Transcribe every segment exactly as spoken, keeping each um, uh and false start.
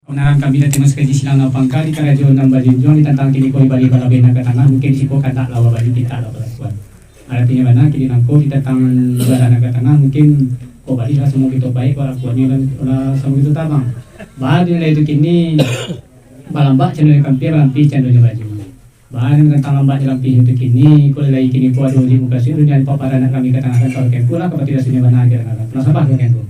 Kabanaran kami datang sakali silang nan pangka di karajo nan bajunjuang di tantang kini ko di bali balabeh nan ka tangah, mungkin siko kandak lawa bali kita lah balakuan. Aratinyo bana kini nangko di tantang balah nan ka tangah, mungkin ko bali lah samo kito baik, ko lakuannyo lah samo kito tabang. Bali lah itu kini balambak candonyo kampia, balampi candonyo baju. Baa nan tantang lambak di lampih untuak kini, ko lai kini ko ado di muka suik dunia, paparan nak kami ka tangah kan, kalau kempu lah, kapati rasonyo bana aja lah, pernah sampah kalau kempu.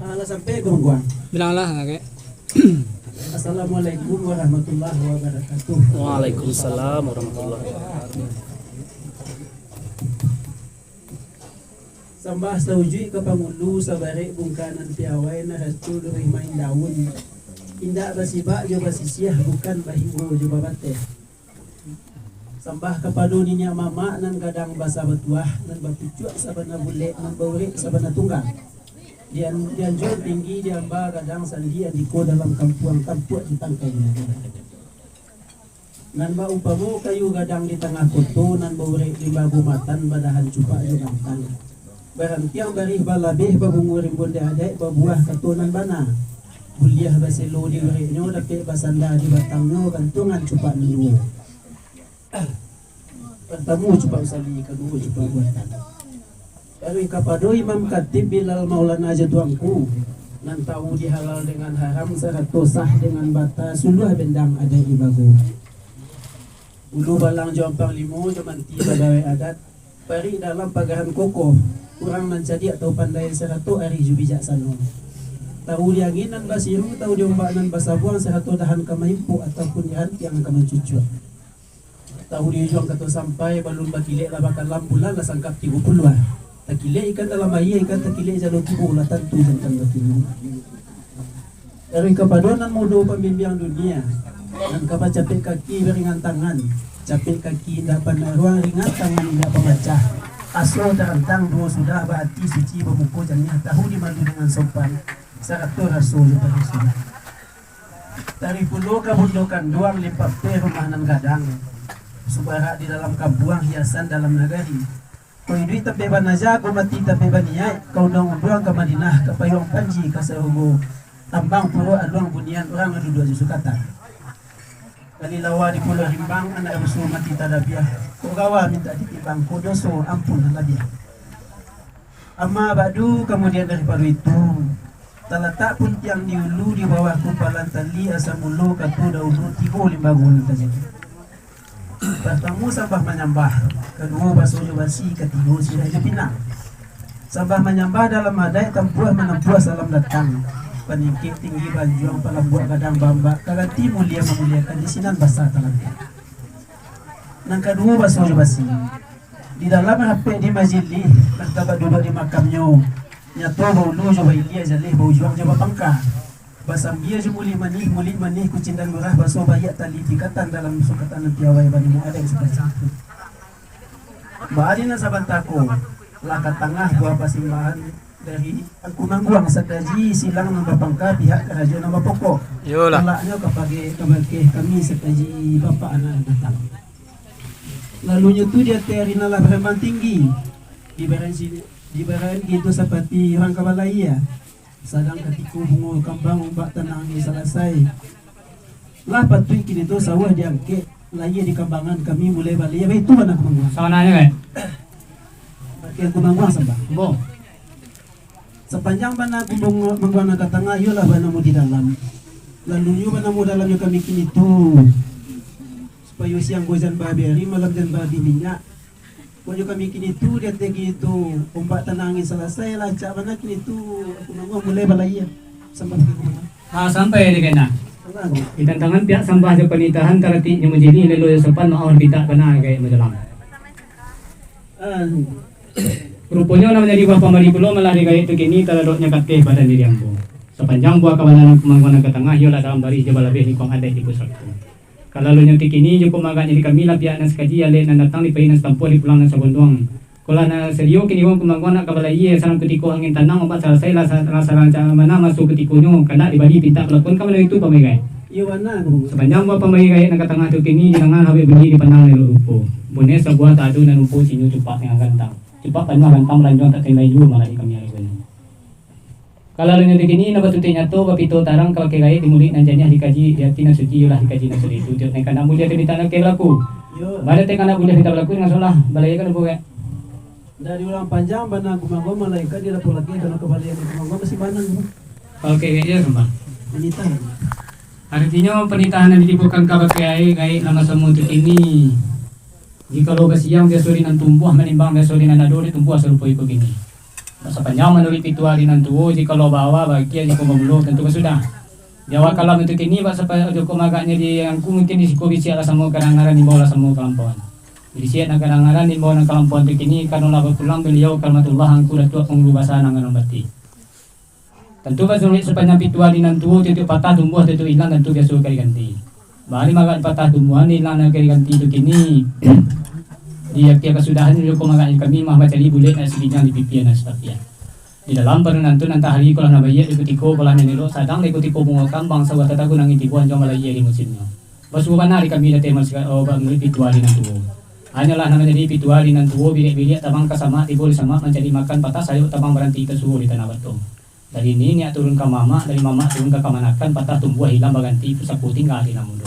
Ah, lah sampai ko, Bangkuang? Bilanglah, kakek. Assalamualaikum warahmatullahi wabarakatuh. Waalaikumsalam warahmatullahi wabarakatuh. Sambah saujuik ka pangulu, sabarek bungka nan piawai, nan racu luruih main daun. Indak basibak jo basisiah, bukan bahinggo jo babateh. Sambah kapado niniak mamak nan gadang basa batuah, nan bapucuak sabana bulek, nan baurek sabana tunggang. Dian-, dianjuang tinggi, diamba gadang sandi andiko dalam kampuang, tampuak di tangkai. Nan baumpamo kayu gadang di tangah koto, nan baurek di bagu matan, badahan cupak jo gantang. Barantiang barih balabeh, babungo rimbun di adaik, babuah kato nan bana. Buliah baselo di ureknyo, dapek basanda di batangnyo, gantuangan cupak nan duo. Partamo cupak usali, kaduo cupak buatan. Taruih kapado Imam Khatib Bilal Maulana jo Tuanku, nan tahu di halal dengan haram, sarato sah dengan bata, suluah bendang adaik di bago. Ulu balang jo ampang limo, jo manti pagawai adat, parik dalam pagaran kokoh, urang nan cadiak tahu pandai, sarato arih jo bijaksano. Tahu di angin nan basiru, tahu di ombak nan basabuang, sarato dahan ka maimpok, ataupun di rantiang ka mancucuak. Tahu di ujuang kato sampai, balun bakilek lah bakalam, bulan lah sangkap tigo puluah. Takilek ikan dalam aia, ikan takilek jalo tibo, lah tantu jantan batinu. Taruih kapado nan mudo pambimbiang dunia, nan ka bacapek kaki baringan tangan, capek kaki indak panaruang, ringan tangan indak pamacah. Aso tarantang duo sudah, baati suci, bamuko janiah, tahu dimalu dengan sopan, sarato raso jo pariso. Taruih pulo ka bundo kanduang, limpapeh rumah nan gadang, subarak di dalam kampuang, hiasan dalam nagari. Ko iduik tapek banaja, ko mati tapek baniaik, ka unduang-unduang ka Madinah, ka payuang panji ka sarugo, tambang puruak aluang bunian, urang nan duduak jo sukatan. Kalilawa di Pulau Rimbang, anak ruso mati tadabiah, ko gawa mintak ditimbang, ko doso ampun nan labiah. Amma ba'du, kamudian daripado itu, talatak puntiang di ulu, di bawah kumpalan tali, asa mulo kato dahulu, tigo limbago nan tajadi. Partamo sambah manyambah, kaduo baso jo basi, katigo sirah jo pinang. Sambah manyambah dalam adaik, tampuah manampuah salam datang. Paningkek tinggi banjuang, palambuak gadang bambak, ka ganti mulia mamuliakan, di sinan basa talantak. Nan kaduo baso jo basi. Di dalam rapek di majilih, martabat duduak di makamnyo, nyato baulu jo bailia, jaleh baujuang jo bapangka. Basambia jo mulik manih, mulik manih kucindan gurah, baso baiak tali tikatan, dalam sukatan nan piawai, banimo adaik sudah campur. Baalih nan sabanta ko, lah ka tangah buah pasimbahan dari Angku Mangguang, sakaji silang nan bapangka, pihak karajo nan bapokok. Iyolah. Tulaknyo ka pageh, ka bakeh kami, sakaji bapak anak nan datang. Lalunyo tu di ateh ari nan lah barambang tinggi, dibaran si-, dibaran gitu sapati urang ka balaia. Sadang katiko bungo kambang, ombak tanang angin salasai, lah patuik kini tu sawah diangkek, laia dikambangan, kami mulai balaia. Baitu bana Angku Mangguang. Sabananyo, eh? Bakeh Angku Mangguang sambah. Ambo. Sapanjang bana Angku Mangguang nan ka tangah, iyolah banamo di dalam. Lalunyo banamo dalamnyo kami kini tu. Supayo siang ko jan baabih ari, malam jan baabih minyak. Kok jo kami kini tu, di ateh kini tu, ombak tanang angin salasai, lah acak bana kini tu, Angku Mangguang mulai balaia. Sambah Angku Mangguang. Ah, sampai di kena. Sambah Angku. Di tantangan pihak sambah jo panitahan, taratik jo majilih, lelo jo sopan, maoh ditak bana gaek majalang. Ah. Ruponyo nan manjadi buah pambali pulo, malah di gaek tu kini, taradoknyo kateh badan diri ambo. Sapanjang buah kabanaran Angku Mangguang nan ka tangah, iyolah dalam barih jo balabeh lingkuang adaik di pusako. Kalalonyo ti kini, jikok maagaknyo di kami, lah pihak nan sakaji, alek nan datang, di pai nan satampuah, di pulang nan sabonduang. Kok lah nan sadio kini, Angku Mangguang nak ka balayia, salang kutiko angin tanang, ombak salasai, lah sa-, lah saranca-, mana maso kutikonyo, kandak dibali pintak balakun, ka mano itu pamai gaek? Iyo, bana, Angku Mangguang. Sapanjang buah pamai gaek nan ka tangah tu kini, didangaan habek bunyi, dipandang elok rupo. Buneh sabuah tak ado nan lumpuh, sinyo cupak nan gantang. Cupak panuah gantang, balanjuang tak tendai juo, malah di kami aragonyo. Kalalonyo ti kini, nan batutuik nyato, bapito tarang, ka bakeh gaek, di muluik nan janiah, dikaji di ati nan suci, iyolah dikaji nan suci itu. Tiok nan kandak buliah, tapi tak nak balaku. Yo. Bada teh kandak buliah, tapi tak balaku, dengan solah, balayia kan lupo gaek. Ndak diulang panjang, bana Angku Mangguang, malainkan di lapor lagi, kalau kabalian Angku Mangguang masih bana. Oke, gaek, iyo, sambah. Manitah. Artinyo, panitahan nan ditipukan ka bakeh gaek, gaek nan basamo tu kini. Jikalau basiang, biaso di nan tumbuah, manimbang, biaso di nan ado, di tumbuah sarupo iko kini. Sapanjang manuruik pituah di nan tuo, jikalau baawa, baakia, jikok bamulo, tantu basudah. Di awal kalam tu kini, bak sapa-, jikok maagaknyo di angku, mungkin di siko bisiak lah samo kadangaran, imbau lah samo kalampauan. Bisiak nan kadangaran, imbau nan kalampauan tu kini, karano lah bapulang baliau, karamatullah, angku Datuak Pangulu Basa nan Ganan Bati. Tantu basulik sapanjang pituah di nan tuo, tiok-tiok patah tumbuah, tiok-tiok ilang, tantu biaso ka diganti. Baa maagak patah tumbuahan, ilang nan ka diganti tu kini. Di akia kasudahan, jikok maagaknyo kami mah bacari bulek nan saginjang, di pipiah nan satapiah. Di dalam parunantuan antah hari, kok lah nan baiak, di kutiko kok lah nan elok, sadang di kutiko bungo kambang, sabuah tatagunan nan tibo, anjuang balayia di musimnyo. Basuo bana di kami dateh mas-, oh, manuruik pituah di nan tuo. Hanyolah nan manjadi pituah di nan tuo, biliak-biliak tabang ka samak, tibo di samak mancari makan, patah sayok tabang baranti, tasuo di tanah bato. Dari niniak turun ka mamak, dari mamak turun ka kamanakan, patah tumbuah ilang baganti, pusako tingga di nan mudo.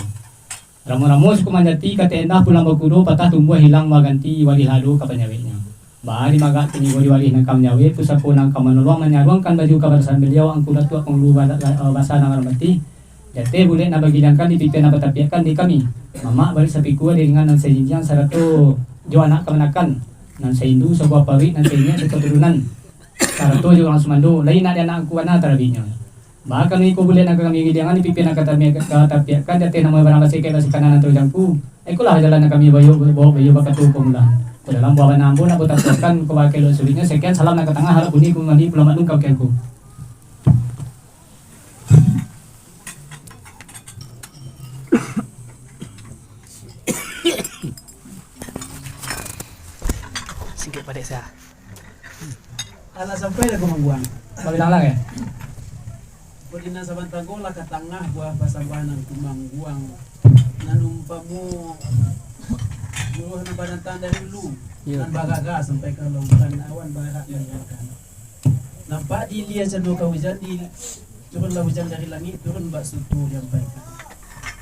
Ramo-ramo suku manjati, katek endah pulang bakudo, patah tumbuah ilang baganti, walih lah ado ka panyaweknyo. Baa maagak kini ko di walih nan ka manyawek, pusako nan ka manolong, manyaruangkan baju kabarasan baliau, angku Datuak Pangulu ba-, ba-, basa nan Ganan Bati. Jateh bulek nan bagiliangkan, di pipiah nan batapiakkan di kami. Mamak bari sapikua, di ringan nan sajinjiang, sarato jo anak kamanakan nan saindu, sabuah paruik nan sainiak, saturunan. Sarato jo urang sumando, lai nak di anak angku bana tarabiknyo. Baa kini ko bulek nan ka kami giliangan, di pipiah nan ka tami-, ka tapiakkan, jateh namo barang basakik, basikanan nan tajangku. Ikolah jalan nan kami bayo, baok bayo bakato pamulaan. Ko dalam buah bana ambo nak batapuakan, ko bakeh elok suliknyo, sakian salam nan ka tangah, harap bunyi kumbali pulang maklum ka bakeh angku. Singkek padek sa. Alah sampai lah Angku Mangguang. Babilang lah, eh? Ko di nan sabanta ko lah ka tangah buah pasambahan Angku Mangguang. Nan umpamo buruah nan banantang dari ulu, Iyo. nan baraga sampai ka lautan, awan barak nan baraga. Nampak di ilia cando ka hujan, di, turunlah hujan dari langik, turun bak suto diampaikan.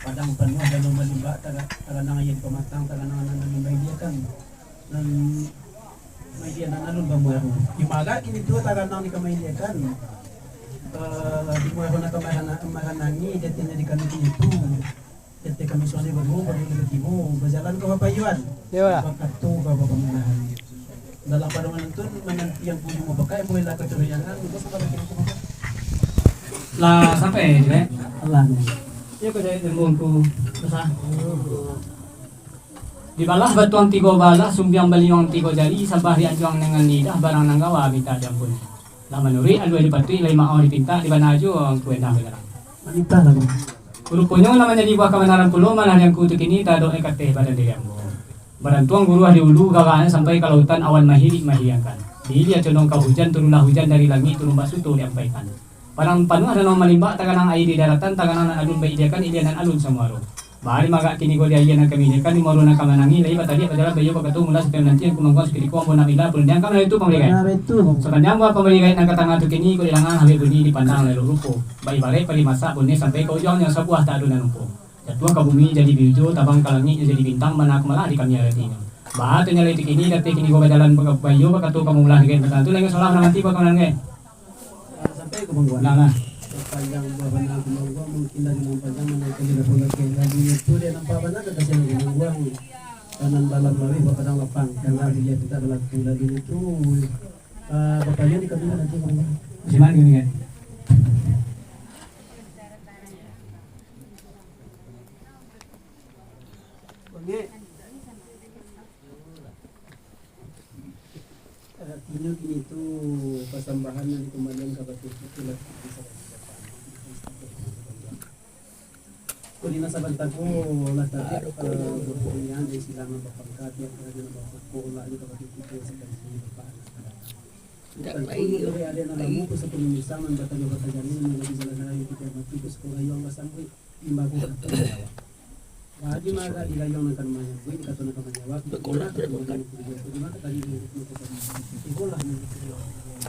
Padang panuah danau malimbak, taga-, taganang aia di pamatang, taganang nan, nan maidiakan. Nan maidia nan alun bamuaro. Di marak kini tu taganang di kamaidiakan. Eh, di muaro nan kamaran-, maranangi, jatinyo di kami kini tu. Jateh kami suani baruo, baruo katibo, bajalan ka bapayuan. Iyo lah. Bakato ka bapamulaan. Dalam padoman tu, mananti Angku Jumo Pakai, mulailah kacuriangan, mangko sabalun kini tu. Lah sampai, eh? Alah. Iyo, ka jahit lembu Angku Basa. Dibalah batuang tigo balah, sumbiang baliuang tigo jari, sabah dianjuang dengan lidah, barang nan gawa mintak diampuni. Lah manuruik alua dipatuik, lai maoh dipintak, di bana juo Angku Endang bajalan. Mantap lah, Bang. Ruponyo lah manjadi buah kabanaran pulo, malah di Angku tu kini, taadok ka ateh badan diri ambo. Barantuang guruah di ulu, garahnyo sampai ka lautan, awan mahirik mahiriangkan. Di ilia condong ka hujan, turunlah hujan dari langik, turun bak suto diampaikan. Padang panuah danau malimbak, taganang aia di daratan, taganang nan alun baidiakan, ilia nan alun samuaro. Baa maagak kini ko di aia nan kami idiakan, di muaro nan ka manangi, lai batariak bajalan baiyo bakato, mula sampai mananti Angku Mangguang sakutiko ambo nak mila, pun diangkam lah itu pamali gaek. Bana baitu. Sapanjang buah pamali gaek nan ka tangah tu kini ko didangaan habek bunyi, dipandang lah elok rupo. Baibaraik padi masak buneh sampai ka ujuangnyo, sabuah tak ado nan lumpuh. Jatuah ka bumi jadi bijo, tabang ka langik jadi bintang, bana ka malah di kami aratinyo. Baa tu nyo lai tu kini, dateh kini ko bajalan ba-, baiyo bakato ka mamulang gaek nan ka tangah tu, lai ingat solah nan manti buah kabanaran gaek. Ah, sampai ka Angku Mangguang. Nah, nah. Sapanjang buah bana Angku Mangguang, mungkin dari nan panjang, mana kami dah pulang ke. Lalu itu dia nampak bana kekasihan Angku Mangguang. Tanam dalam laweh, bapadang lapang. Karena dia tidak berlaku. Lalu itu, ah, bapayuan di kami nanti Angku Mangguang. Simak dulu, kan? Bangik. Aratinyo kini tu, pasambahan nan dikumbalian ka Batuah Putiah lah. Kok di nan sabanta ko lah tabiak, eh, bapunyaan dari silang nan bapangka, tiap hari nan bapokok, lah jo kabake kito sakali bapak anak. Tantu nyo dari ari nan lamo, pusako nan bisa, nan batajo-batajo ni, nan manjadi jalan raya kito mati, pusako rayuang basambuik, limbago kato manjawab. Baa di ma agak di rayuang nan ka manyambuik, di kato nan ka manjawab, di ma kato nan ka manjawab, di ma kato nan ka manjawab, di ma kato nan ka manjawab. Ikolah nan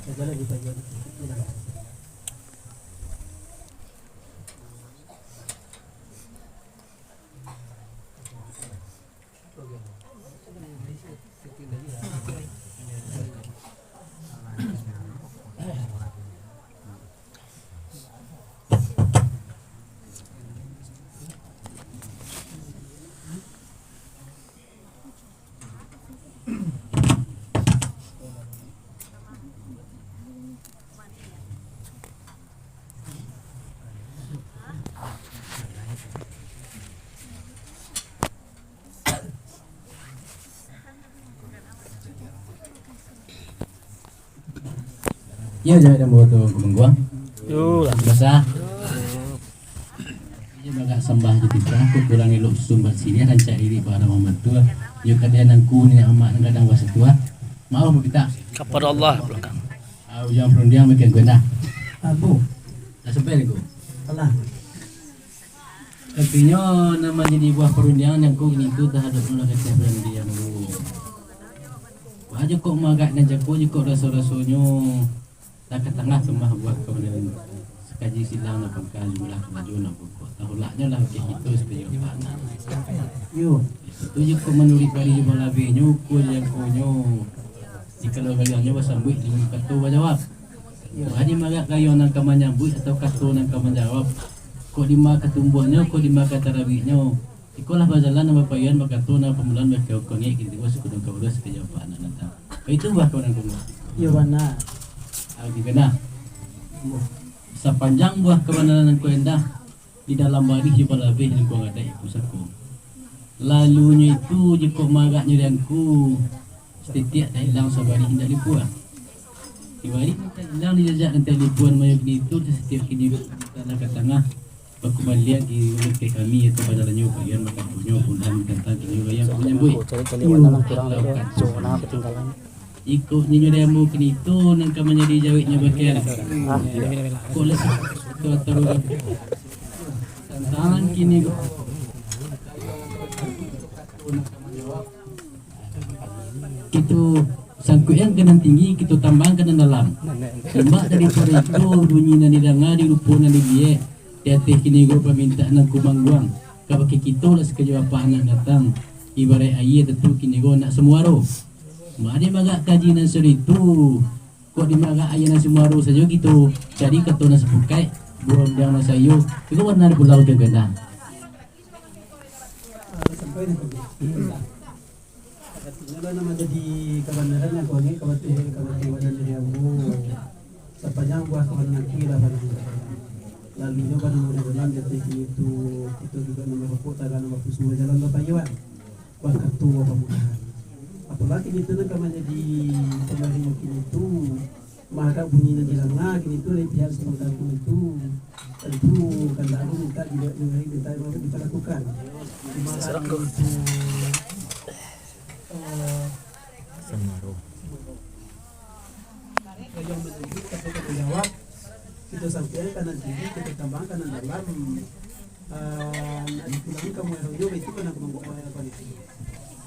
ka jalan di rayuang. Iyo, jawek dan bawa tu, Gumengguang. Yo lah. Basah. Iyo, bagak sambah jo titah, kok kurang elok sumbat siriah, rancak diri barang mamatua. Iyo, kadai nangku, niniak mamak nan gadang basatua. Maaf, bamintak. Kapado Allah, pulang. Ah, ujang parundiang makin gundah. Abu. Dah sampai, Nangku? Alah. Tapi nyo, nan manjadi buah parundiangan nan ko kini tu tahadok nyo lah kacau bulan di ambo. Wah, jikok magak nan cako, jikok raso-rasonyo, lah ka tangah kemah buah kabanaran. Sakaji silang nan pangka, jumlah karajo nan pokok. Tahulaknyo lah bakeh kito sakajo anak. Yo. Itu jikok manuruik bari jo balabiahnyo, ukua jangkonyo. Jikalau gayuangnyo basambuik, jikok kato bajawab. Baa di ma agak gayuang nan ka manyambuik atau kato nan ka manjawab? Kok di ma katumbuahnyo, kok di ma ka tarabiaknyo? Ikolah bajalan nan bapayuan, bakato nan bapamuloan, bakeh kongek, kini tibo sakudang kawaruah, sakajo apak anak datang. Baitu buah kawan nan kongek. Iyo, bana. Ayo, kena. Sapanjang buah kabanaran nan ko endah, di dalam barih jo balabeh lingkuang adaik pusako. Lalunyo itu, jikok magaknyo di angku, satitiak tak ilang, sabarih indak lipuan. Di barih indak ilang, di jajak nan tak lipuan, mayo kini tu, satitiak kini tanah ka tangah, bakumbalian di ulun ka kami, atau bajalannyo payuan, bakatonyo pulang, tantang kini urang nan manyambuik. Atau kato. Iko nyo dari ambo kini tu, nan ka manjadi jaweknyo bakian. Kok lah tu atau urang. Tantang kini ko. Kito sangkuikan ka nan tinggi, kito tambangkan nan dalam. Simak daripado iko bunyi nan didanga, di rupo nan diliek, di ateh kini ko pamintaan nan kumangguang, kabake kito lah sakajo apak anak datang, ibaraik aia tantu kini ko nak samuaro. Baa di ma agak kaji nan sado itu, kok di ma agak aia nan samuaro sajo kito cari kato nan sapukaik, buah undiang nan saiyo, iko bana di pulau tu kena. Sampai di Artinyo lah, nan manjadi kabanaran nan kuangi kabake, kabake badan diri ambo. Sapanjang buah kabanaran ki lah, bana. Lalunyo bana mudah dalam jatuah kini tu, kito jugo nan barokok, taga nan bapusu, bajalan bapayuan. Bakato bapamudahan. Apolai kini tu nan ka manjadi pambarinyo kini tu, Maka bunyi nan dilanga kini tu dari pihak si Mutaku itu, tantu kandak anu minta juga, juga minta, minta lakukan. Di mana itu, eh, yang menunjuk, tapi tanggung jawab, kita sampaikan kanan kiri, kita tambahkan kanan dalam. Ah, nak dipulangi ka muaro nyo, itu kan aku mangkok muaro nyo.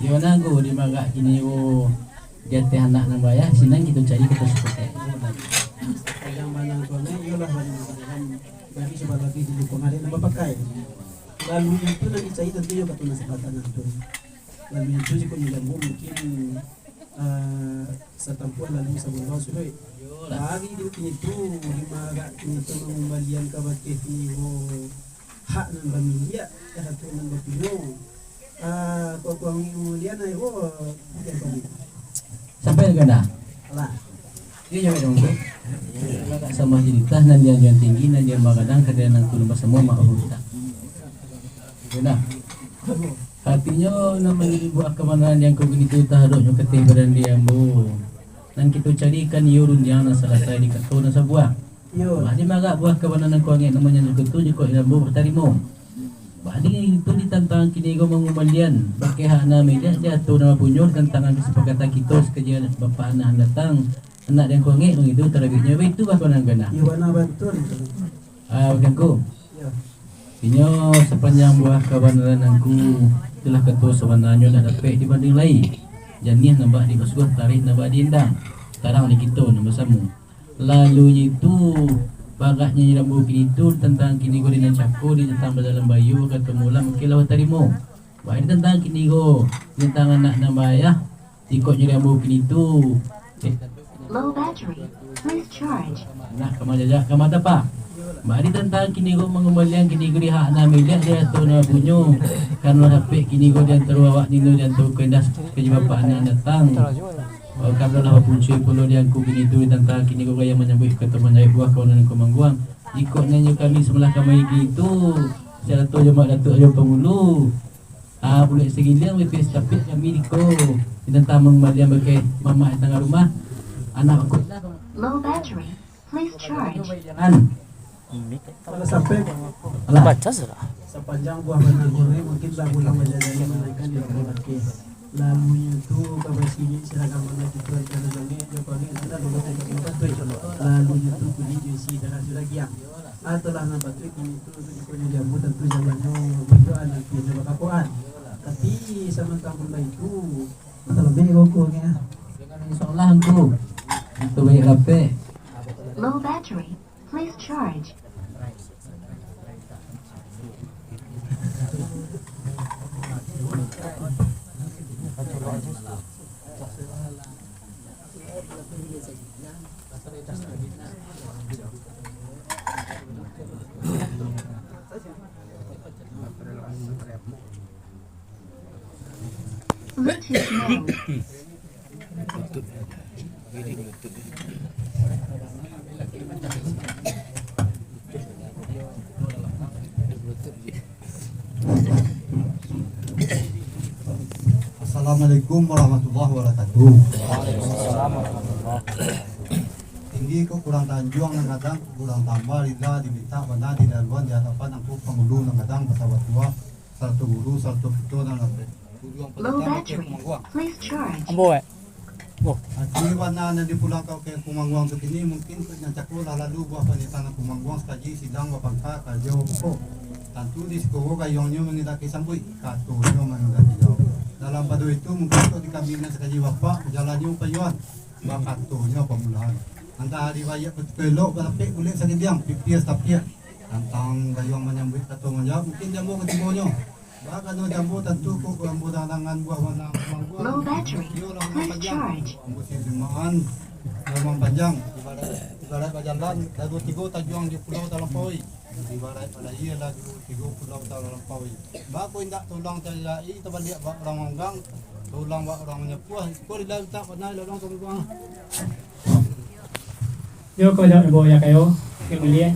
Yo, nah, go, di magak kini, go, di ateh anak nan bayah, sinan kito cari, kito supakat. Yang mana ko ni, iyolah, dari sebelah lagi di lingkungan ada nan bapakai. Lalu itu nan dicari tantu yo kato nan sabanta tu. Lalu itu jiko nyo jambu mungkin, ah, satampuah lalu sabulan suruik. Iyolah. Hari di kini tu, di magak kini tu mangumbalian kabake kini, go. Hak nan bamiliak, hak nan bapunyo. Ah, kok kuang mulia na ibo, sampai ka dah. Alah. Iyo, jawek dong tu. Agak sambah jo titah, nan di anjuang tinggi, nan di ambo gadang, ka di nan turun basamo, mak urus tak. Oke dah. Artinyo, nan manjadi buah kabanaran nan ko kini tu tahadok nyo kateh badan di ambo. Nan kito carikan iyo rundiang nan salasai di kato nan sabuah. Iyo. Baa di ma agak buah kabanaran nan kuangi nan manyanjung tu jiko di ambo batarimo. Bak di itu ditantang kini ko mangumbalian, bakeh hak nan miliak diatur nan bapunyo, ditantang kesepakatan kito sakaji bapak anak datang, anak nan kuangek mangidu tarabiknyo, baitu bah kawan nan ganah. Iyo, bana batua. Ah, Angku. Iyo. Inyo sapanjang buah kabanaran Angku, itulah kato sabananyo, ndak dapek dibandiang lai. Janiah nan bak dibasuah, tarik nan bak diendang, tarang di kito nan basamo. Lalunyo itu, bagaknyo di ambo kini tu, tantang kini ko di nan cako, di tantang bajalan bayo, kato mulam, mungkin lah batarimo. Bak di tantang kini ko, di tantang anak nan baayah, ikoknyo di ambo kini tu. Low battery. Please charge. Nak ka majajak ka mata, Pak. Bak di tantang kini ko mangumbalian kini ko di hak nan miliak diatur nan punyo. Karano dapek kini ko di antaro awak nino di antaro kandas ka bapak anak datang. Karano lah bapuncuik pulo di Angku kini tu di tantang kini ko gaya manyambuik kato manjawek buah kawanan Angku Mangguang. Ikok nan inyo kami sambalah kamari kini tu, sarato jo Mak Datuak jo Pangulu. Ah, bulek sagiliang, bibia satapiak kami di ko. Minta mangumbalian bakeh mamak di tangah rumah. Anak bakeh. Low battery. Please charge. An. Kalau sampai Alah. Baca sudah. Sapanjang buah bana goreng, mungkin lah pulang bajalan menaikkan di rumah laki. Lalunyo tu, kabar sini, silakan mana kita, jangan jangek, jokoni, kita dulu tengok tempat tu, insya Allah. Lalunyo tu, kulit juicy, darah sudah giang. Itulah nan patuik kini tu, tu jikok nyo di ambo, tantu zamannyo badoa nan kini bakakoan. Tapi, samantang pun baitu, talebih rokoknyo. Jangan insyaallah, Angku. Itu baik rapek. Low battery. Please charge. Bluetooth mode. Assalamualaikum warahmatullahi wabarakatuh. Tinggi ko kurang tanjuang nan gadang, kurang tambah rila dimintak bana dilaluan di hadapan Angku Pangulu nan gadang basabatuah, sarato guru, sarato kito nan lapeh. Low battery. Please charge. Ambo, eh. Oh. Ati bana nan dipulangkan ka Angku Mangguang tu kini, mungkin tu nan cako lah lalu buah panitahan Angku Mangguang sakaji sidang bapangka karajo pokok. Tantu di siko gayuangnyo mangilaki sambuik, katonyo mangilaki jawab. Dalam pado itu, mungkin tu di kami nan sakaji bapak, jalannyo payuan, bakatonyo pamulaan. Antah ari baiak batiko elok, balapek bulek sagiliang, pipia satapiak. Tantang gayuang manyambuik kato manjawab, mungkin jambo katibonyo. Bakano jambo tantu kok ambo dangan buah bana Mangguang. Low battery. Iyo lah, Please panjang. Charge. Ambo si Jumaan, Jumaan panjang. Ibarat, ibarat bajalan, lah duo tigo tajuang di pulau talampaui. Ibarat balayia lah duo tigo pulau talampaui. Bako indak tulang cari lai, tabaliak bak urang manggang, tulang bak urang manyapuah. Iko di lauik tak panah, lorong ka Mangguang. Yo, ko jawab, Bo, ya kayo, yang mulia.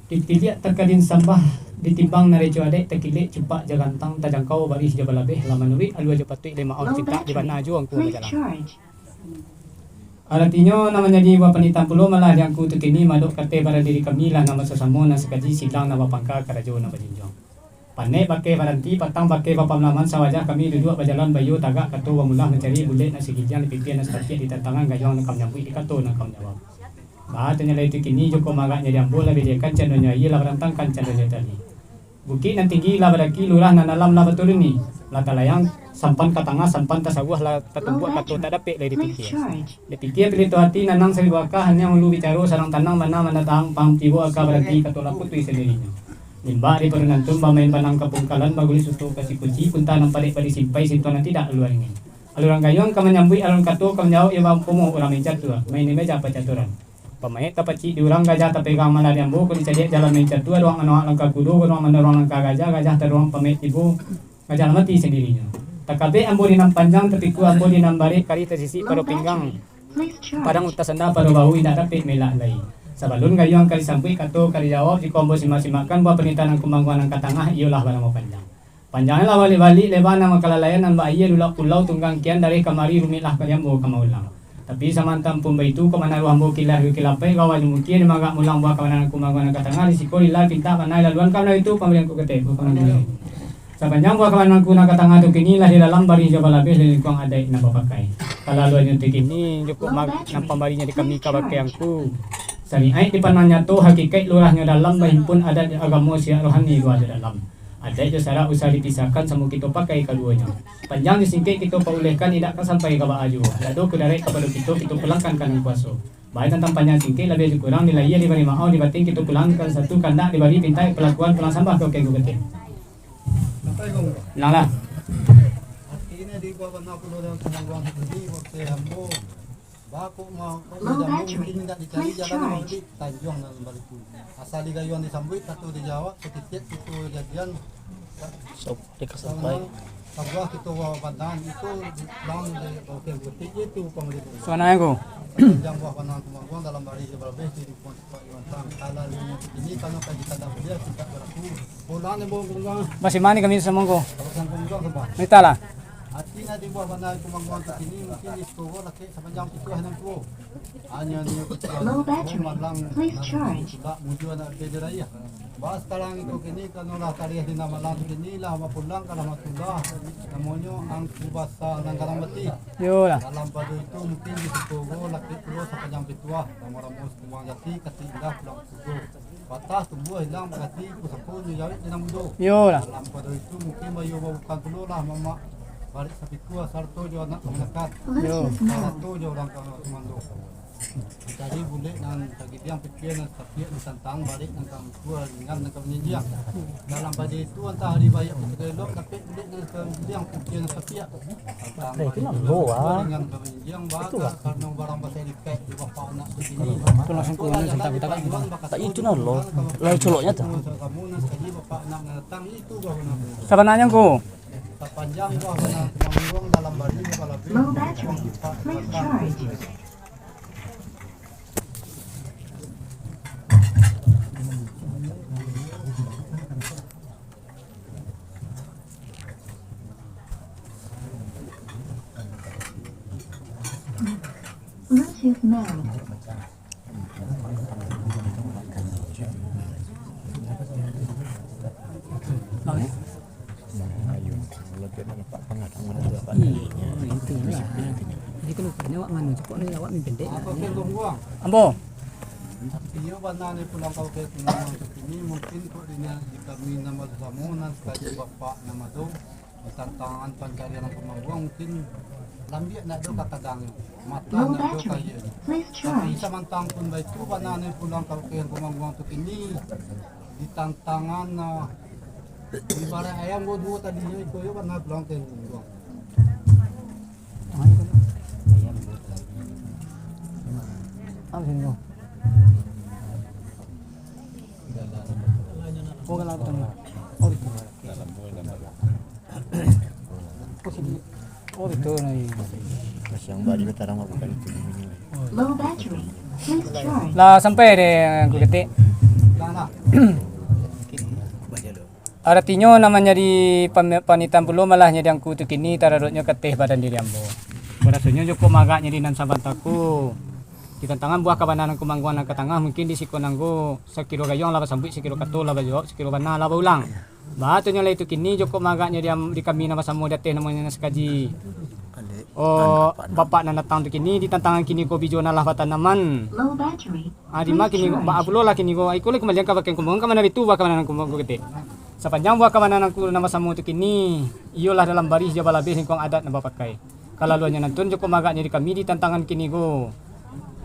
Ditiliak takadin sambah, ditimbang narajo adaik, takilek cupak jo gantang, tajangkau barih jo balabeh, lah manuruik alua jo patuik, lima on Low cintak di battery. Bana jo angku Please bajalan. Charge. Aratinyo, nan manjadi buah panitahan pulo malah di angku tu kini, madok kateh baradiri kami lah nan basasamo, nan sakaji sidang, nan bapangka karajo nan bajunjuang. Panek bakeh baranti, patang bakeh bapamalaman, sawajah kami duduak bajalan baiyo tagak kato bamulah mancari bulek nan sagiliang, dipipia nan satatiak, di tantangan gayuang nan ka manyambuik, di kato nan ka manjawab. Baa tu nyo lai tu kini, joko magaknyo di ambo lah bediakan, candonyo aia lah barantangkan candonyo tali. Bukik nan tinggi lah badaki, lurah nan dalam lah baturuni, lah talayang sampan ka tangah, sampan tasawuah lah tatumbuak, kato tak dapek lai dipikia. Dipikia pilih tu ati, nanang saribu aka, hanya ulu bicaro sarang tanang, bana mandatang paham tibo, aka baranti kato lah putuih sandirinyo. Limbak di parunantun bamain panang kapungkalan, bagulik suto ka sikuci, punta nan padek badi simpai, sintuang nan tidak alua angin. Aluran gayuang ka manyambuik, aluran kato ka manjawab, iyo bampomo urang main catua, main di meja pacaturan. Pamaik tapacik di urang, gajah tapegang malah di ambo, ko dicaliak jalan main catua, duang manoak langkah kudo, duang mandoruang langkah gajah, gajah taruang pamaik tibo, gajah lah mati sandirinyo. Takabek ambo di nan panjang, tapiku ambo di nan barek, karih tasisik pado pinggang, padang utak sanda pado bahu, indak dapek maelak lai. Sabalun gayuang ka disambuik, kato ka dijawab, jiko ambo simak-simakkan buah panitahan angku mangguang nan ka tangah, iyolah banamo panjang. Panjangnyo lah baliak-baliak, leba nan makalalaian, nan bak aia dulak pulau, tunggang kian dareh kamari, rumik lah ka diambo ka maulang. Tapi samantang pun baitu, kok manaro ambo kilah jo kilapai, kawa jo mukia, di magak mulang buah kabanangan kumangguang nan ka tangah, di siko lila pintak bana laluan ka manaro itu, pambarian ku ketek, buah kabanangan. Sapanjang buah kabanangan ku nan ka tangah tu kini lah di dalam barih jo balabeh di lingkuang adaik nan bapakai. Kalaluannyo tu kini, jukuk mag-, nan pambarinyo di kami kabake angku. Sariaik dipandang nyato, hakikaik lurahnyo dalam, bahimpun adat jo agamo, siak rohani lua jo dalam. Adaik jo sarak usah dipisahkan, samo kito pakai kaduonyo. Panjang jo singkek kito paulehkan, indak ka sampai ka baa juo. Dado kudarek kapado kito, kito pulangkan ka nan kuaso. Baik tantang panjang singkek, labiah jo kurang, di lahia dibari maaf, di batin kito pulangkan satu, kandak dibari pintai, palakuan pulang sambah ka King Kuketek. Ulanglah. Artinyo di bawah bana pulo dalam kumangguang sandiri, waktu ambo Bako ma-, Low battery. Indak dicari jalan nan maulik, tanjuang nan baliku. Asa digayuang disambuik, kato dijawab, satitiak kito jadian. Sabuah kito wa-, banaan itu di-, pulang di Bauke Butik, itu pangaliku. Suanai ko. Panjang buah banaan kumangguang dalam barih jo balabeh di lingkuang tempat Iwan Tang. Kalaluannyo ini kano kaji kandak buliah, tidak balaku. Pulang di Bauke Butik. Masih mani kami samangko. Kalau samangko, sambah. Mitalah. Ati nan dibuah bana kumangguang tu kini, mungkin di Sitowo lakek sapanjang pituah nan tuo. Hanya nio pituah nan tuo malang, nan tulak mujua nak beda rayah. Ba sakarang itu kini, kanolah tariah di nan malang tu kini lah bapulang ka rahmatullah. Namonyo Angku Basa nan Garang Bati. Iyolah. Dalam pado itu mungkin di Sitowo lakek pulo sapanjang pituah. Ramo-ramo Sikumbang Jati, Kati Indah pulang Sitowo. Patah tumbuah ilang, bagati pusako nyo jawek di nan mudo. Iyolah. Dalam pado itu mungkin bayo babukan pulo lah mamak barek sapikua sarato jo anak kamanakan. Yo. Sarato jo urang ka sumando. Dicari bulek nan tagidiang, pikia nan tapiak, ditantang barek nan ka mukua, ringan nan ka manjinjiang. Dalam pado itu antah ari baiak pun tagelok, dapek bulek nan tagidiang, pikia nan tapiak. Nah, itu nan low, ah. Itu lah. Itu langsung turun, sebentar kita kan. Tak, itu nan low. Lalu coloknya tu. Sabananyo ko. Low battery. Please charge. Bluetooth mode. Iyo, itu lah. Jadi kan rupanya awak mano, cepat ni awak mimpi pendek lah. Ambo. Iyo, bana ni pulang kau ke Kumangguang tu kini, mungkin kok dini di kami nan basamo, nan sakali bapak nan ado, di tantangan pancarian Kumangguang, mungkin lambiak ndak ado kakadangnyo, mata ndak ado kayianyo. Tapi samantang pun baitu, bana ni pulang kau ke Kumangguang tu kini, di tantangan, ah, ibarat ayam duo tadinyo, iko yo bana pulang ke Kumangguang. Oh, itu. Oh, itu, nah, iya. Yang bari batarang bukan itu. Low battery. Please charge. Lah sampai deh, Angku Ketek. Aratinyo, nan manjadi pam-, panitan pulo malah nyadi angku tu kini, taradoknyo kateh badan diri ambo. Barasonyo jokok magaknyo di nan sabanta ko. Di tantangan buah kabananan Kumangguang nan ka tangah, mungkin di siko nanggo sakiro gayuang lah basambuik, sakiro kato lah bajawab, sakiro bana lah baulang. Bahatonyo lai tu kini, jokok magaknyo di am-, di kami nan basamo di ateh, namonyo nan sakaji. Oh, bapak nan datang tu kini, di tantangan kini ko bijo nan lah batanaman. Ah, dima kini, baa pulo lah kini ko, iko lai kumbalian ka bakeh Kumangguang, ka mano itu buah kabananan Kumangguang ko ketek. Sapanjang buah kabananan ku nan basamo tu kini, iyolah dalam barih jo balabeh lingkuang adat nan bapakai. Kalaluannyo nantun jokok magaknyo di kami di tantangan kini ko.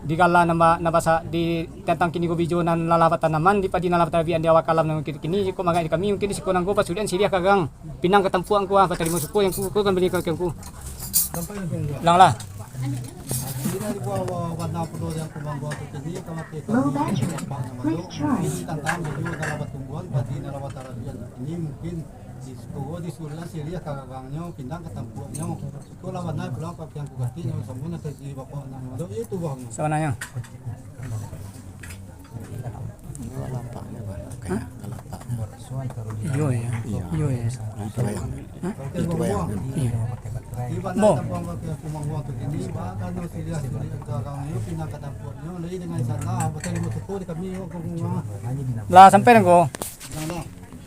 Di gala nan ba-, nan basa-, di tantang kini ko bijo nan lah batanaman, di padi nan lah batarabiak di awak kalam nan kini, jokok magaknyo di kami, mungkin di siko nanggo pasudian siriah kagang, pinang ka tampuak angku, ah, batarimo suko yang ku, ku kan bali ka angku. Ulanglah. Low battery. Please charge. Ini mungkin di Sitowo disuruah siriah ka gagangnyo, pinang ka tampuaknyo. Siko lah bana pulang pakian ku ganti, nyo samo nan taji bapak nak mandok, itu bang. Sabananyo. Hah? Iyo, iyo. Iyo, iyo. Itu yang. Hah? Itu yang. Iyo. Bo. Lah sampai nangko.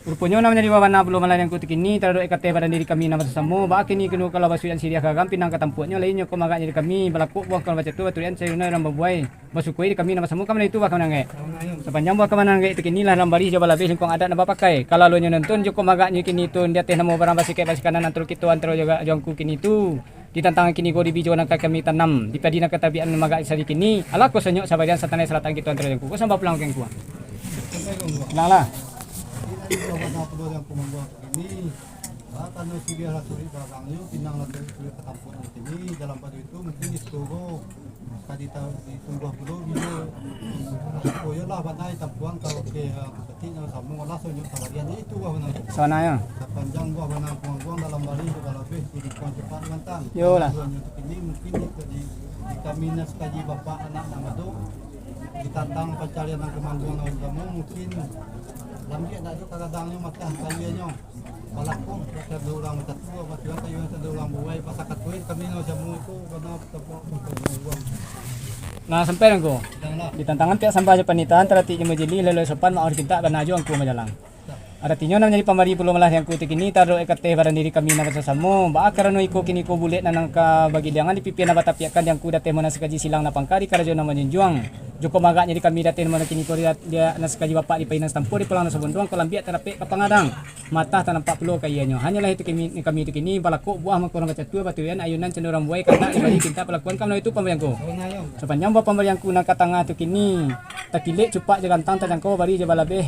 Ruponyo nan manjadi babana pulo malah di angku tu kini, taradok ekateh badan diri kami nan basasamo, baa kini kini kalau basuian siriah gagang pinang ka tampuaknyo, lainnyo ko magaknyo di kami, balakok buah kawan bacatu, baturian sayuran urang babuai. Basukui di kami nan basamo ka manantu buah ka mananggek. Sapanjang buah ka mananggek tu kini lah dalam barih jo balabeh lingkuang adat nan bapakai. Kalalonyo nonton jo ko magaknyo kini tu di ateh namo barang basikaik basikanan antaro kito antaro jo, jo angku kini tu. Di tantangan kini ko di bijo nan ka kami tanam, di padi nan ka tabiak nan magak sadi kini, alah ko sanyok sabarian satanai salatan kito antaro jo angku. Ko sambah pulang ka angku. Pulang lah. Ini, karano siriah lah suruik barang yo, pinang lah suruik, suruik ka tampuak nan kini, dalam pado itu mungkin di situ ko, ka di ta-, di tumbuah pulo bijo, supayo lah bana di tampuan, kalau ke, ah, ketik nan samo lah, sonyok sabarian, itu buah bana. Sabananyo. Sapanjang buah bana buang-buang dalam barih, kalau habih, di lingkuang cepat mantang. Yo lah. Buahnyo tu kini mungkin di, di, di kami nan sakaji bapak anak nan ado, di tantang pancarian nan kamangguang nan samo, mungkin lambiak dak ado kagadangnyo matah kayuanyo. Balakong, ado urang tatua, batuan kayu nan ado urang buai, pasakatuin kami nan samo itu, karano tapuak. Nah, sampai angku. Janganlah. Di tantangan pihak sambah jo panitahan, taratik jo majilih, lelo sopan, maoh dipintak, bana jo angku majalang. Aratinyo, nan manjadi pambari pulo malah di angku tu kini, taradok ekateh badan diri kami nan basasamo, baa karano iko kini ko bulek nan angka bagiliangan, di pipian nan batapiakkan, di angku dateh mona sakaji silang nan pangka, di karajo nan manjunjuang. Joko magaknyo di kami dateh mona kini ko, di, di nan sakaji bapak, di pai nan satampuah, di pulang nan sabonduang, ko lambiak tarapek ka pangadang. Matah tanampak pulo ka ianyo. Hanyolah itu kami, kami tu kini, balakok buah mangko urang bacatua, baturian ayunan cando urang buai, kandak dibari pintak palakuan ka mano itu pambari angku. Sapanjang buah pambari angku nan ka tangah tu kini, takilek cupak jo gantang, tajangkau bari jo balabeh,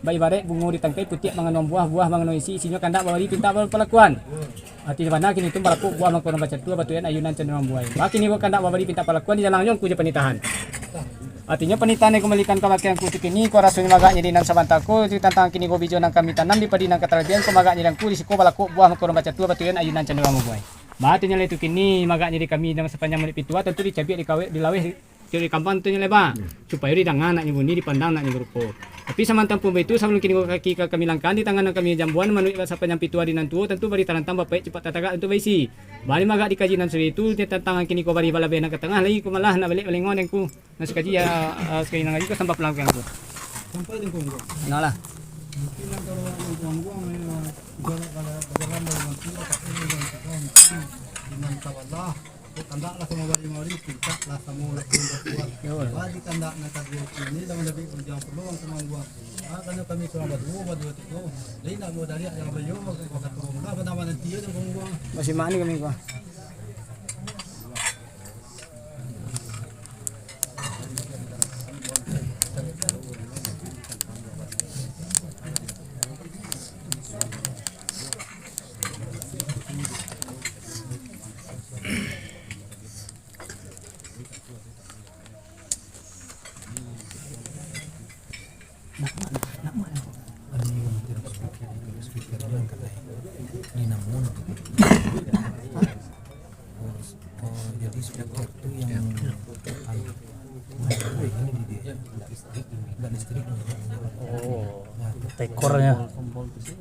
baibaraik bungo di tangkai, putiak manganuang buah, buah manganuang isi, isinyo kandak babari pintak palakuan. Artinyo bana kini tu balakok buah mangko urang bacatua, baturian ayunan cando urang buai. Baa kini ko kandak babari pintak palakuan, dijalang jo angku jo panitahan. Artinyo, panitahan nan dikambalikan kabake angku tu kini, ko rasonyo magaknyo di nan sabanta ko, di tantangan kini ko bijo nan kami tanam, di padi nan ka talabiahan, ko magaknyo di angku, di siko balakok buah mangko urang bacatua, baturian ayunan cando urang babuai. Baa artinyo lai tu kini, magaknyo di kami nan sapanjang mulik pitua, tantu dicabiak, dikawek, dilaweh, di kambang tu nyo lai ba, supayo didanga anaknyo bunyi, dipandang anaknyo barupo. Tapi samantang pun baitu, sabalun kini ko kaki ka kami langkah, di tangan nan kami jambuan, manuik sapanjang pitua di nan tuo, tantu bari tarantang bapaik, cupak tatagak tantu baisi. Baa magak dikaji nan sudah itu, di tantangan kini ko barih balabeh nan ka tangah, lai ko malah nak balek balengo di angku. Nah, sakaji, ah, ah, sakaji nan kaji ko sambah pulang ka angku. Sampai di angku. Nah lah. Mungkin nan kalau angku, angku, eh, jalan, jalan, jalan dari nanti, tapi yang kita mungkin dengan kawan lah. Kok kandak lah samo bari mari, pintak lah samo lah pun bakuat. Yo. Bagi kandak nan kaduo ini, lawan lebih panjang peluang sama angku. Ah, karena kami surang baduo, baduo tigo. Jadi nak buat dari yang beliau, waktu lah, pada nanti ya, angku. Masih mana kami, angku? Nak, nak, nak, nak, nak. Anu, yang tidak speaker, tidak speaker, yang kata ini namun. Oh, oh, jadi speaker tu yang, anu, ini di dia. Enggak listrik. Oh, nah, tekornya. Kompol, kompol tu sih.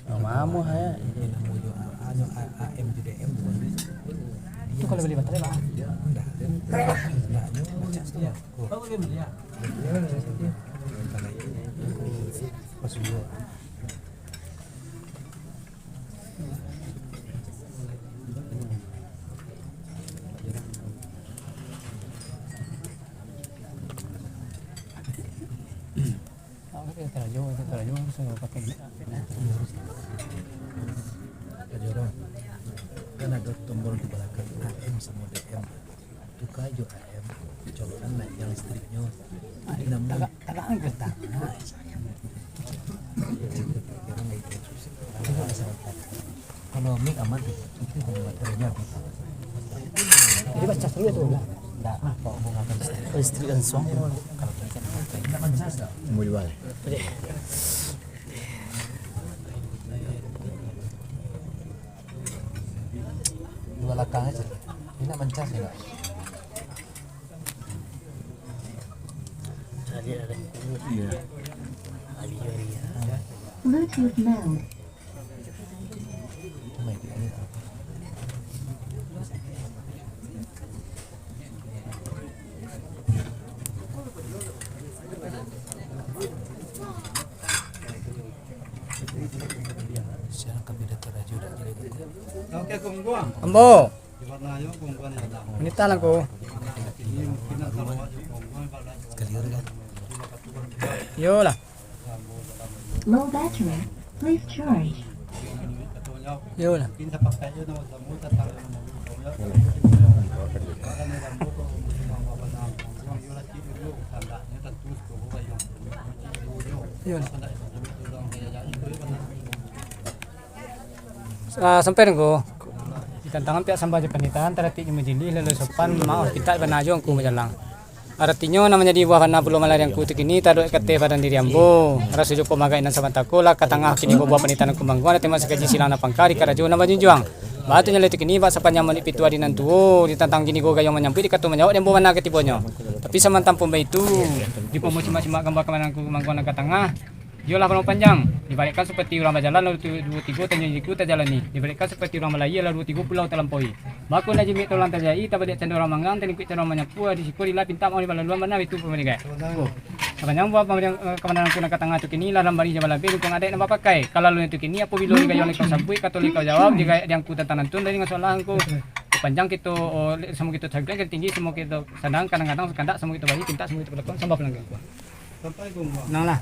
Oh, mamu, hai. Ini namun tu, anu, A M J D M tu kan. Itu kalau beli baterai, Pak? Enggak. Enggak, dia macam tu. Oh. Kan ada tombol di belakang A M sama D M. Tuka jo A M, colokan naik yang listriknyo. Namun, tagak, tagak angkat tangan. Kalau mic aman tu, itu baterainya habis. Jadi, baca dulu tu, enggak? Enggak, kok mau ngapain listrik? Listrik langsung. Kalau bisa, enggak mancas, enggak? Mau jual. Boleh. Di balakang aja. Ini nak mancas ya, Pak? Iya. Bluetooth mode. Sama itu, ini. Ambo. Manitah lah ko. Iyolah. Low battery. Please charge. Iyolah. Iyolah. Ah, sampai ko. Di tantangan pihak sambah jo panitahan, taratik jo majilih, lalu sopan, maoh, pintak bana jo angku bajalang. Aratinyo, nan manjadi buah bana pulo malah di angku tu kini, taduak ka ateh badan diri ambo. Raso jo ko magak nan sabanta ko, lah ka tangah kini ko buah panitahan angku mangguang, datang masih kaji silang nan pangka, di karajo nan bajunjuang. Baa tu nyo lai tu kini, bak sapanjang manik pituah di nan tuo, di tantang kini ko gayuang manyambuik, di kato manjawab, di ambo bana katibonyo. Tapi samantang pun baitu, di pambo simak-simak gamba kamanan angku mangguang nan ka tangah, Iyolah, kalau panjang, dibalikkan seperti urang bajalan, lalu tu-, duo tigo tanjong jiku tajalani, dibalikkan seperti urang balayia, lalu duo tigo pulau talampaui. Bako nan jimik tolang tajai, tabaliak cando urang manggang, talingkuik cando urang manyapu, di siko dilah pintak mau dibalaluan, bana itu pamaligai. Ko. Sapanjang buah pamalian, eh, kamandangan nan ka tangah tu kini, lah lambari jo balabeh, lingkuang adaik nan bapakai. Kalau alun tu kini, apabilo digayuang likau sabuik, kato likau jawab, digayak di angku tantang nantun, dari ngasolah angku. Panjang kito, oh, samo kito cagak, tinggi samo kito sadang, kadang-kadang kandak samo kito bari, pintak samo kito balakon, sambah pulang ka angku. Sampai gongguang. Nang lah.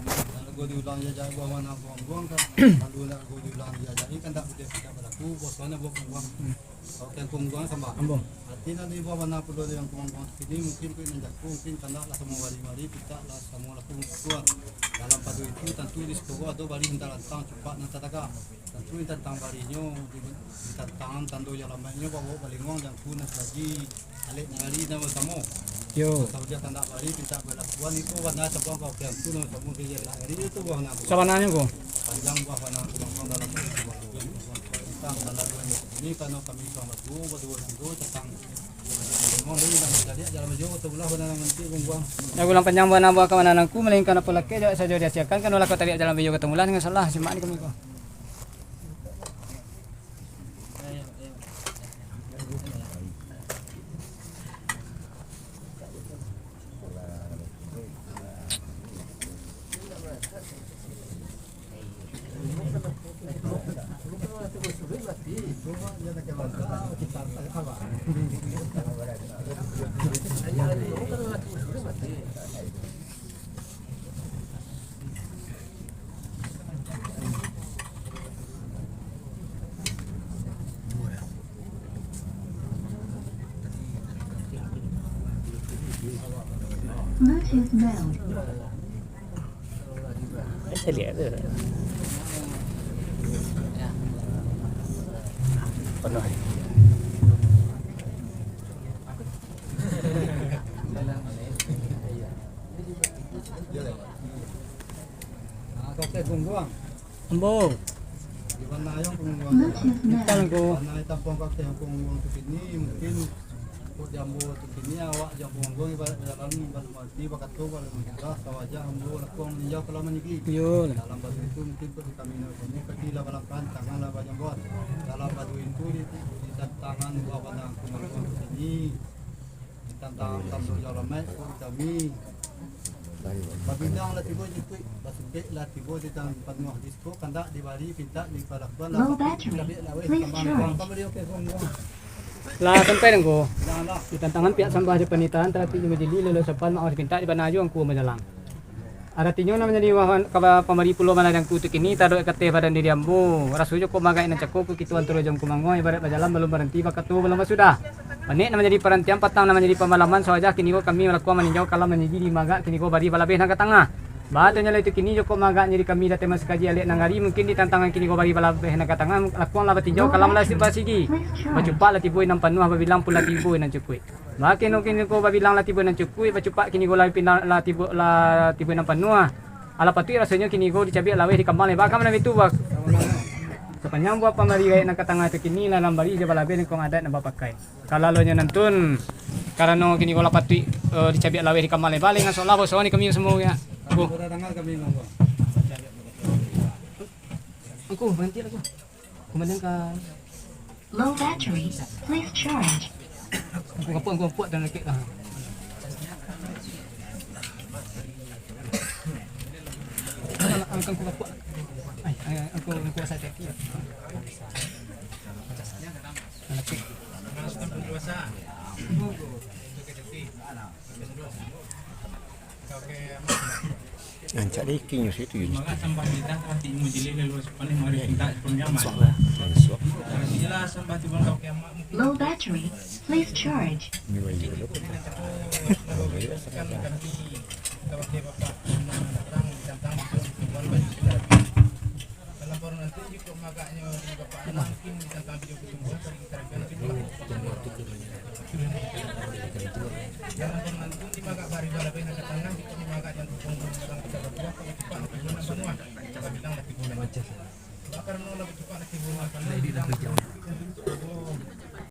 Lagu diulang je, jangan buang-buang, buang-buang kan. Lalu nak lagu diulang je, jadi kan tak boleh tidak berlaku, bosan nak buat gongguang. Hmm. Oke, gongguang sama. Ambung. Arti nak dibuat mana perlu yang gongguang sini, mungkin kau yang jago, mungkin kandak lah semua bari-bari, kita lah semua laku gongguang. Dalam padu itu, tentu di sekolah tu bari hendak lantang, cepat nan tataga. Tantu tantang barinyo, di, di tantangan tando jo alamaiknyo, bawa balinguang jangku nan saji, alek nagari nan basamo. Yo. Sajo kandak bari, pintak balakuan, iko warna sabuang ka oke angku nan basamo di alek nagari itu buah nan. Sabananyo ko. Panjang buah warna sabuang dalam bari, tantang dalam duo ini, karano kami suang baduo, baduo tando tantang balinguang, jadi nak jadi jalan bajo, atau ulah warna nan manti buang-buang. Nak ulang panjang buah nan buah kamananku, melainkan apo lakek, jawab sajo diasiakan, kan ulah kau tarik jalan bajo, katamulah dengan salah, simak ni kami ko. Bluetooth mode. Saya lihat tu. Penuh. Ambo. Di mana yang pengumuman? Di mana yang pengumuman tu kini? Mungkin kok di ambo tu kini, awak yang pengumuman ibarat berjalan, ibarat mati, bakato, ibarat mudah, sawajah ambo lakuang meninjau kalau manigi. Iyo lah. Dalam batu itu mungkin kok di kami nak ini, kaki lah balangkah, tangan lah bajambuan. Dalam batu itu di, di tantangan buah pandang pengumuman tu kini. Tantang tando jo alamaik ko kami. Babilang lah tibo jikuik, basubek lah tibo di tangan panuah disko, kandak dibari pintak dipalakuan lah. Low battery. Please charge. Lah sampai nangko. Di tantangan pihak sambah jo panitahan, taratik jo majilih, lalu sopan maoh dipintak, di bana jo angku bajalang. Aratinyo, nan manjadi wahan kaba pambari pulo malah di angku tu kini, taduak ka ateh badan diri ambo. Raso jo ko magak nan cako, ko kito antaro jam ko manguang, ibarat bajalan balun baranti, bakato balun basudah. Panek nan manjadi parantian, patang nan manjadi pamalaman, sawajah kini ko kami malakuang maninjau kalam nan jijik di magak, kini ko bari balabeh nan ka tangah. Baa tu nyo lai tu kini jo ko magak nan jadi kami datang masakaji alek nagari, mungkin di tantangan kini ko bari balabeh nan ka tangah, lakuang lah batinjau kalam lah basigi. Bacupak lah tibo nan panuah, babilang pun lah tibo nan cukuik. Baa kini ko babilang lah tibo nan cukuik, bacupak kini ko lah pindah lah tibo, lah tibo nan panuah. Alah patuik rasonyo kini ko dicabiak laweh di kambang leba, ka mano itu, Bos? Sapanjang buah pambari gaek nan ka tangah tu kini lah lambari jo balabeh lingkuang adaik nan bapakai. Kalalonyo nantun, karano kini ko lah patuik, eh, dicabiak laweh di kambang leba, leh ngasolah boso ni kami samo ya. Angku. Angku, baranti lah, Angku. Komandan ka. Low battery. Please charge. Angku kapuak, angku kapuak dan lekek lah. Angku kapuak. Ai. Eh, angku, angku saketek. Anak kecil. Rancak deh, ikinyo situ, Yun. Low battery. Please charge. Ini lagi dulu.